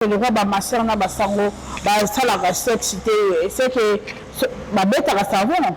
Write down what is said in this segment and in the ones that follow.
Lokwa ba ma sœur na basango basalaka sexe te, c'est que babetaka savon.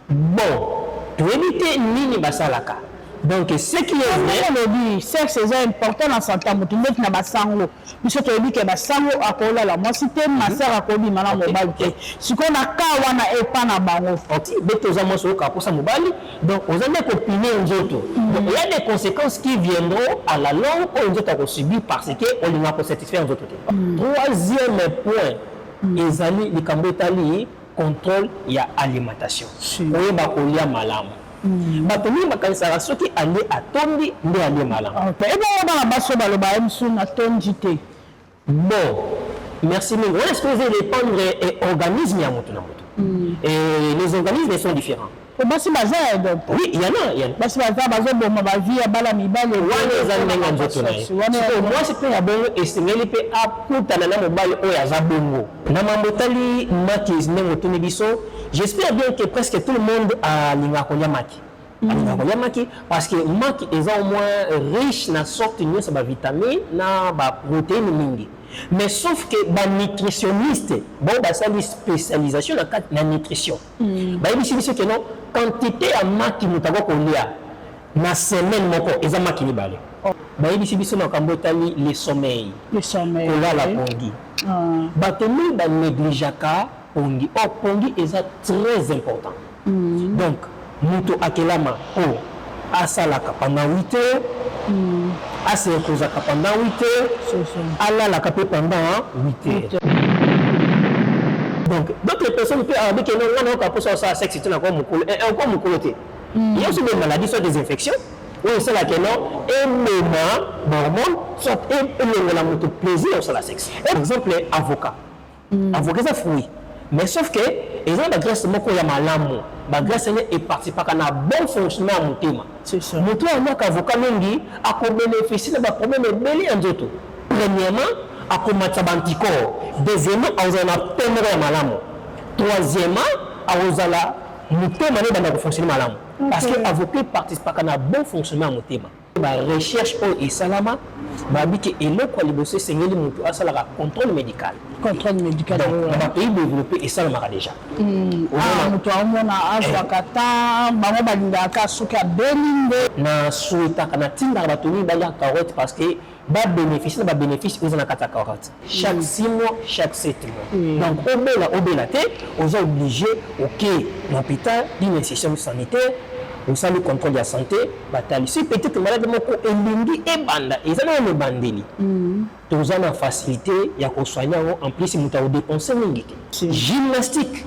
Bon, toyebi te nini basalaka. Donc ce qui est vrai, olobi sexe eza important na santé ya motu. Ndeti na basango, biso toyebi ke basango akolala mwasi te, ma sœur akobima na mobali te. Sikoyo na ka wana epa na bango, oti bete oza mwasi, oyoka posa mobali, donc oza nde kopine nzoto. Donc il y a des conséquences qui viendront à la longue oyo nzoto akosubir parce que olingaka kosatisfaire nzoto te. Troisième point ezali likambo etali contrôle ya alimentation, koyeba kolia malamu. Bato mingi bakanisaka soki alie atondi nde alie malamu. Ebongo bana basi oyo baloba ye mosusu natondi te? Bon, merci mingi. Wana est-ce que eza dépendre organisme ya moto na moto et les organismes sont différents. Po basi baza ya donc Oui, il y en a, il y en a. Basi baza bazoboma bavie ya bana mibali. Wana eza ndenge ya nzoto na ye. Sikoyo mwasi mpe ya bongo esengeli mpe akutana na mobali oyo aza bongo. Na mambo etali maki, ndenge otuni biso, j'espère bien que presque tout le monde alingaka kolia maki, alingaka kolia maki, parce que maki eza au moins riche na sorte nyonso ya bavitamine na baprotéine mingi. Mais sauf que banutritionniste bao basali spécialisation na kati na nutrition bayebisi biso ke non, quantité ya maki moto akoki kolia na semaine moko eza maki mibale. Bayebisi biso na makambo etali le sommeil, le sommeil, kolala pongi. Bato mingi banégligeaka pongi, or pongi eza très important. Donc moto akelama po asalaka pendant 8 heures, asereposaka pendant 8 heures, alalaka mpe pendant 8 heures. Donc d'autres personnes mpe alobi ke non, nga nayoka mposa osala sexe te, nakoa mokolo okoa mokolo te. Il y a aussi des maladies, soit des infections oyo esalaka no eboma bahormone, soit elongola moto plaisir ya kosala sexe. Par exemple avocat. Avocat eza fruit, mais sauf que eza na bagraisse moko ya malamu. Bagraisse ene eparticipaka na bon fonctionnement ya motema. Moto oyo aliaka avocat mingi akobénéficie na baproblème ebele ya nzoto. Premièrement, akomatisa baanticorps. Deuxièmement, akozala na pe moko ya malamu. Troisièmement, akozala motema nde ebanda kofonctionne malamu, parce que avocat eparticipaka na bon fonctionnement ya motema. Barecherche oyo esalama babi ke eloko ya liboso esengeli moto asalaka contrôle médical. Contrôle médical. Donc na bapays développé esalamaka déjà. Moto aomona azwaka ta bango balingaka soki abeli nde. Na souhaitaka, natindaka bato mingi balia carotte, parce que babénéficie na babénéfice oyo eza na kati ya carotte. Chaque 6 mois, chaque 7 mois, donc obela obela te, oza obligé oke na hôpital d'une institution sanitaire, osali contrôle ya santé, batali si peut-être malade moko elingi ebanda, eza nano ebandeli, toza na facilité ya kosoigne yango. En plus moto akodépense mingi te. Gymnastique,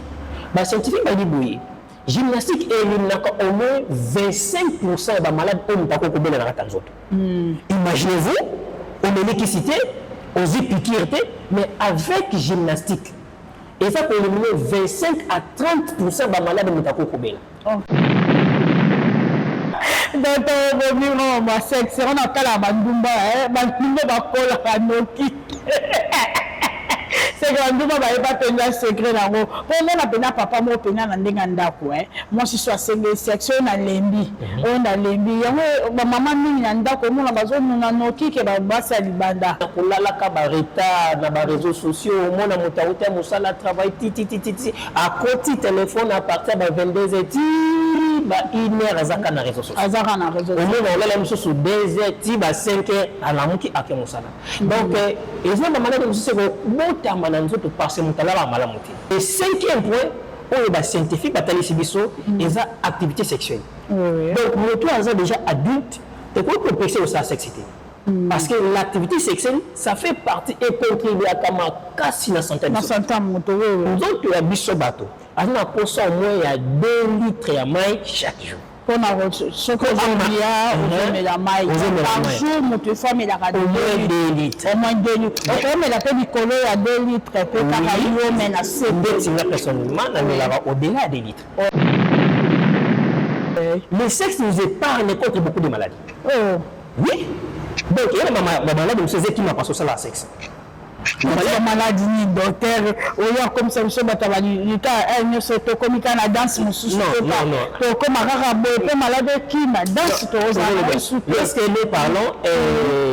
bascientifique bali boye, gymnastique eliminaka au moins 25 ya bamalade oyo moto akoki kobela na kati ya nzoto. Imaginez-vous, omeli kisi te, ozwi piqûre te, mais avec gymnastique eza koélimine 25 à 30 bamalade moto akoki kobela. Donc bomi ba sexe wana, otala bandumba, bandumba bakolaka noki. Seke bandumba bayeba mpenza secret nango, mpo omona mpenza papa moko mpenza na ndenge ya ndako, mwasi so asengeli sexe, oyo nalembi, oyo nalembi yango. Bamama mingi na ndako omona bazonuna noki ke basi ya libanda. Kolalaka baretard na baréseaux sociaux, omona moto auti ya mosala, travail titititi, akoti telefone à partir ya ba 22 heures ti ba 1 heure, azaka na réseau social. Azaka na réseau. Omona olala mosusu 2 heures ti ba 5 heures, alamuki, ake mosala. Donc eza bamaladi mosusu ekobotama na nzoto parce que moto alalaka malamu te. Et cinquième point oyo bascientifique batalisi biso eza activité sexuelle. Donc moto aza déjà adulte, ekoki kopekisa kosala sexe te, parce que l'activité sexuelle, ça fait partie et contribuaka makasi na santé. Na santé ya moto. Nzoto ya biso bato aza na posa au moins ya 2 litres ya mai chaque jour. Mpona soki ozolia, ozomela mai. Par jour moto efo amelaka au moins 2 litres. Au moins 2 litres. Okomela mpe likolo ya 2 litres mpe kaka yo me na se. Ndeti nga personnellement namelaka au-delà ya 2 litres. Le sexe nous épargne contre beaucoup de maladies. Oh. Oui, donc eya na bamaladi mosusu eza ekima parce osala sexe. Maladi nini, docteur, oyo akomisa biso bato ya balita nyonso? Tokomi kaka na danse mosusu, tokóma kaka boye mpe maladi ekima danse, tozala. Lorsque nous parlons,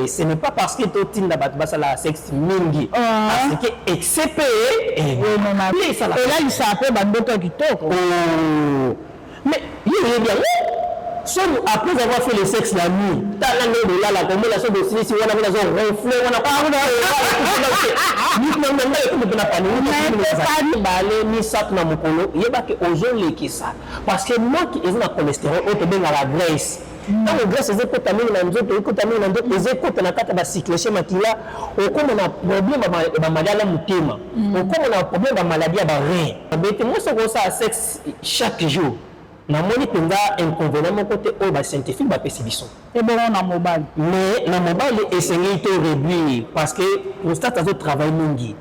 ce n'est pas parce que totinda bato basala sexe mingi, parce que excès mpe elalisaka mpe bandoto ya kitoko. Mais yo oyebi yango, soki après avoir fait le sexe la nuit, tala ndenge bolala, komona so bosilisi wana, kuna azo ronfle wana, ngai ekomi mpe na pani mibale, misato na mokolo. Yebaki ozolekisa, parce que maki eza na cholestérol oyo tobengaka graisse. Ntango graisse eza ekota mingi na nzoto, ekota mingi na nzoto, eza ekota na kati ya bacirculation makila, okóma na problème ya bamaladi ya motema, okóma na problème ya bamaladi ya barein. Bete mwasi okosala sexe chaque jour, namoni mpenza inconvénient moko te oyo bascientifique bapesi biso. Ebongo na mobali? Mais na mobali, esengeli to réduire, parce que prostate azotravaille mingi.